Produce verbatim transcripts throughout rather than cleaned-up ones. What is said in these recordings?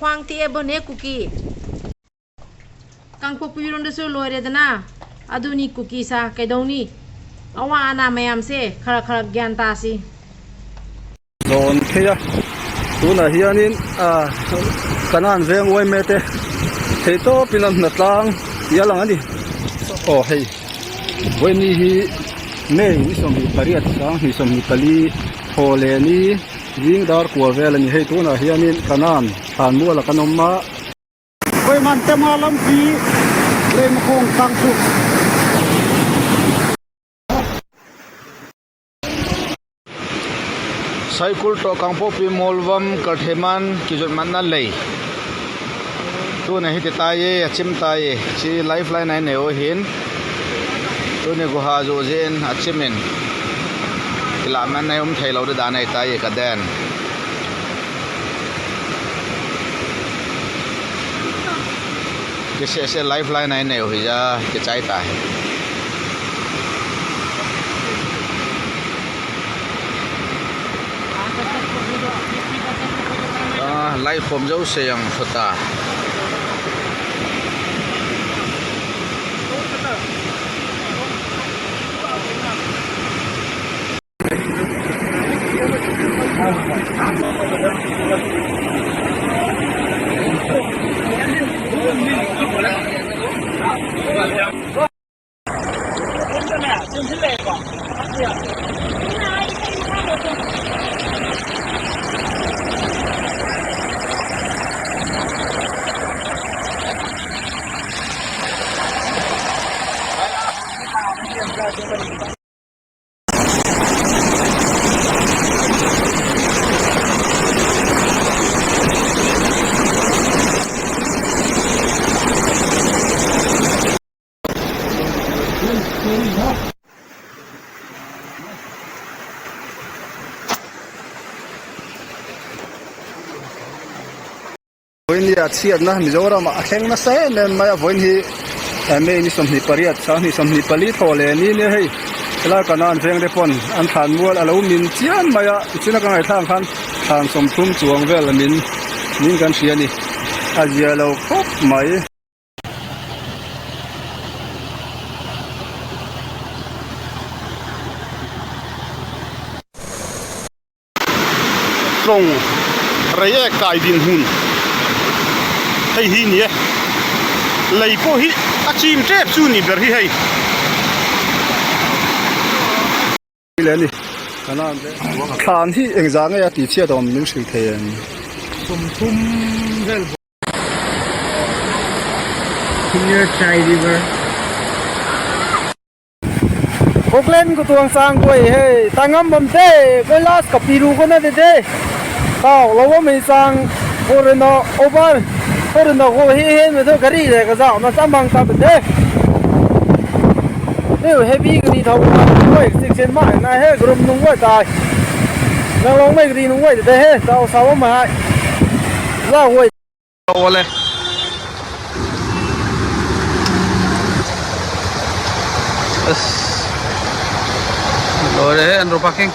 ꯈ꯭ꯋꯥꯡ ꯇꯦꯛꯑꯕꯅꯦ ꯀꯨꯀꯤ꯫ ꯀꯥꯡꯄꯣꯛꯄꯤꯔꯣꯝꯗꯁꯨ ꯂꯣꯏꯔꯦꯗꯅ꯫ ꯑꯗꯨꯅꯤ ꯀꯨꯀꯤ ꯁꯥ ꯀꯩꯗꯧꯅꯤ? ꯑꯋꯥ ꯑꯅꯥ ꯃꯌꯥꯝꯁꯦ ꯈꯔ ꯈꯔ ꯒ꯭ꯌꯥꯟ ꯇꯥꯁꯤ꯫ Zon thei a, tunah hianin, a, Kanan veng uai mete thei tawpin an hna tlang i a lang a ni. Aw, hei, vawiin ni hi May ni sawmhnih pariat, sang hnih sawmhnih pali, Thawleni, zing dar kua vel a ni. Hei, tunah hianin Kanan Thanmuala kan awm a. Koiman Tema lampi, Leimakhong Kangpuk. Saikul tawh Kangpokpi Mualvam Kaltheman kizut manna lei. Tuna hi ti tai e, a chim tai e. Chi lifeline ai nei u hin. Tuni guha zu zin a chimin. Kila man nei um thei lo de dan ai tai e ka den. Kisehseh lifeline ai nei u hi za kichai tai. Ah, lai khom zo se ang khota. Vawiin hi a chhiatna Mizoramah a thleng nasa em em mai a, vawiin hi, eh, May ni sawmhnih pariat, sang hnih sawmhnih pali Thawleni nia hei. Helai Kanan veng te pawn an Thanmual a lo min chian mai a, i chuna ka ngaithla ang khan thlan sawmthum chuang vel a min Ning kan hria a ni. A zia lo khawp mai. Tlawng rei ek kai din hmun hei hi ni e. Lei pawh hi a chim tep chu ni ber hi hei. Hi le ni. Thlan hi engzah nge a tihchhiat awm min hrilh thei em? Sawmthum vel. Near Chai River. Oakland ko tuang sang ko he, tangam bam te, koi las ka piru ko na de de. Tao, lo bam ei sang, ko re no, over, ko re no ko he he me tho gari le ka zao na sam bang ta de. Te heavy gari thau na, koi six chen ma na he, group nung koi tai. Nang long mai gari nung koi de he, tao sa bam hai. La koi. Ole. Yes. Lo re, an ro parking.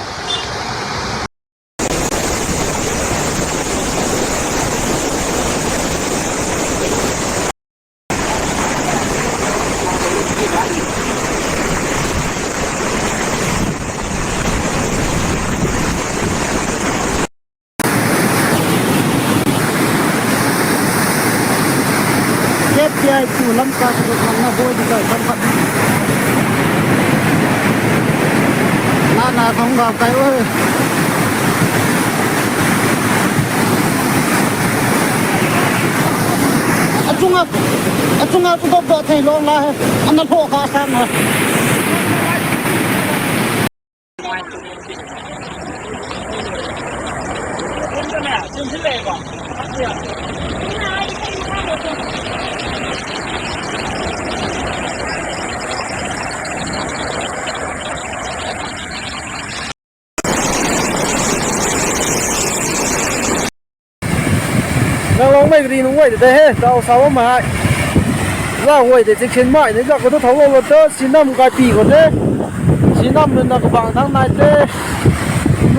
Kep kia tu lam ka tu lam na boi di ka lam ka. Na na thong ga kai oi. Achunga, achunga tu dok dok thei long la he. Ana tho ka sang na. Nang long mai ri nung wai de he, tao sao ma hai. La wai de chicken mai ne ga ko to thau lo to, sinam ka pi ko de. Sinam na ka bang thang nai de.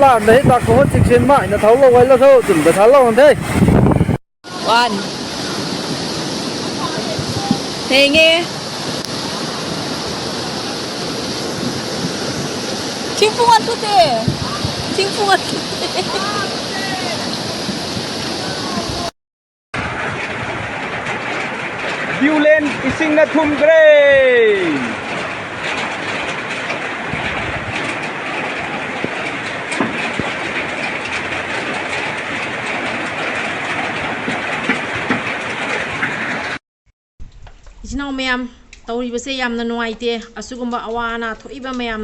La de ta ko chicken mai na thau lo wai lo to, tum da thau lo de. One. ꯊꯦꯡꯉꯦ꯫ ꯊꯤꯡꯄꯨ one ꯊꯣꯛꯇꯦ꯫ ꯊꯤꯡꯄꯨ one ꯊꯣꯛꯇꯦ꯫ ꯗꯤꯎꯂꯦꯟ ꯏꯁꯤꯡꯅ ꯊꯨꯝꯈ꯭ꯔꯦ꯫ ꯏꯆꯤꯟ ꯏꯅꯥꯎ ꯃꯌꯥꯝ, ꯇꯧꯔꯤꯕꯁꯦ ꯌꯥꯝꯅ ꯅꯨꯡꯉꯥꯏꯇꯦ꯫ ꯑꯁꯤꯒꯨꯝꯕ ꯑꯋꯥ ꯑꯅꯥ ꯊꯣꯛꯏꯕ ꯃꯌꯥꯝ,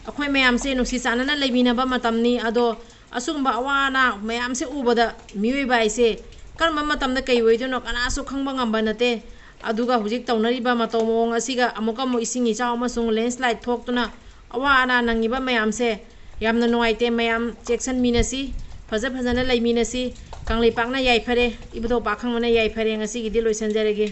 ꯑꯩꯈꯣꯏ ꯃꯌꯥꯝꯁꯦ ꯅꯨꯡꯁꯤ ꯆꯥꯟꯅꯅ ꯂꯩꯃꯤꯟꯅꯕ ꯃꯇꯝꯅꯤ꯫ ꯑꯗꯣ ꯑꯁꯤꯒꯨꯝꯕ ꯑꯋꯥ ꯑꯅꯥ ꯃꯌꯥꯝꯁꯦ ꯎꯕꯗ ꯃꯤꯑꯣꯏꯕ ꯍꯥꯏꯁꯦ ꯀꯔꯝꯕ ꯃꯇꯝꯗ ꯀꯩ ꯑꯣꯏꯗꯣꯏꯅꯣ ꯀꯅꯥꯁꯨ ꯈꯪꯕ ꯉꯝꯕ ꯅꯠꯇꯦ꯫ ꯑꯗꯨꯒ ꯍꯧꯖꯤꯛ ꯇꯧꯅꯔꯤꯕ ꯃꯇꯧ ꯃꯑꯣꯡ ꯑꯁꯤꯒ ꯑꯃꯨꯛꯀ ꯑꯃꯨꯛ ꯏꯁꯤꯡ ꯏꯆꯥꯎ ꯑꯃꯁꯨꯡ ꯂꯦꯟꯁ꯭ꯂꯥꯏꯠ ꯊꯣꯛꯇꯨꯅ ꯑꯋꯥ ꯑꯅꯥ ꯅꯪꯉꯤꯕ ꯃꯌꯥꯝꯁꯦ ꯌꯥꯝꯅ ꯅꯨꯡꯉꯥꯏꯇꯦ꯫ ꯃꯌꯥꯝ ꯆꯦꯛꯁꯤꯟꯃꯤꯟꯅꯁꯤ, ꯐꯖ ꯐꯖꯅ ꯂꯩꯃꯤꯟꯅꯁꯤ꯫ ꯀꯪꯂꯩꯄꯥꯛꯅ ꯌꯥꯏꯐꯔꯦ, ꯏꯕꯨꯙꯧ ꯄꯥꯈꯪꯕꯅ ꯌꯥꯏꯐꯔꯦ꯫ ꯉꯁꯤꯒꯤꯗꯤ ꯂꯣꯏꯁꯤꯟꯖꯔꯒꯦ꯫